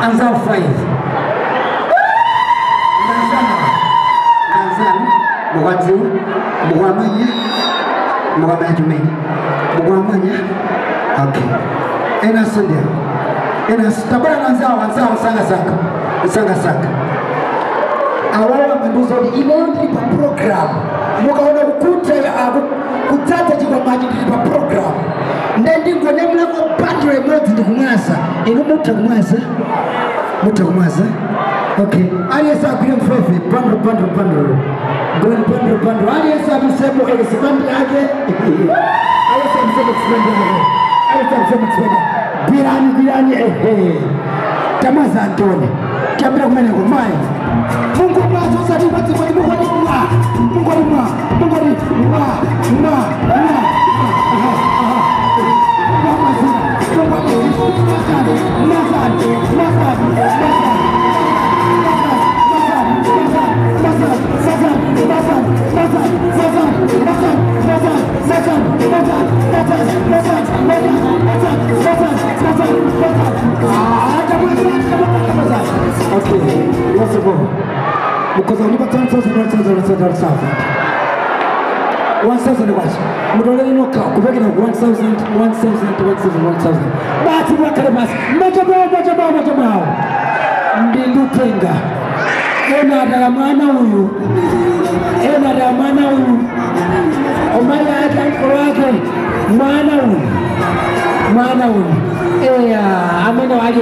Anzao 5. Nanzana mukwadziwa mukwamanya mukwamanya chimene mukwamanya. Okay, enaso ndiawo enaso tabala nanzawo anzawo msangasanga msangasanga awawa manduza kuti ineyo ndili pa program mukaona kukuta kudzadza chikwamachi ndili pa program nde ndingonemulako bundle imodzi ndikumwaza. Inu mutha kumwaza, mutha kumwaza. Okay, aliyense agwire mfefe bundle bundle bundle goni bundle bundle. Aliyense atusemo expand yake, aliyense atusemo expand yake, aliyense atusemo expand. Gwirani gwirani, ehe tamaza Antoni tambira kumeneko mayi Mungu mwazo usati mwati mwati Mungu ni mwa Mungu ni mwa Mungu ni mwa mwa mwa. Aha aha Okay, let's go. Because I'm not 10,000, 1,000, 1,000. 1,000 kwacha mutolere nokha kupekera 1,000 1,000 1,000 1,000 basi mwakhale basi machabawo machabawo machabawo ndindutenga ena adala mwana uyu ena adala mwana uyu omali ake mkolo wake mwana uyu eya amene wali.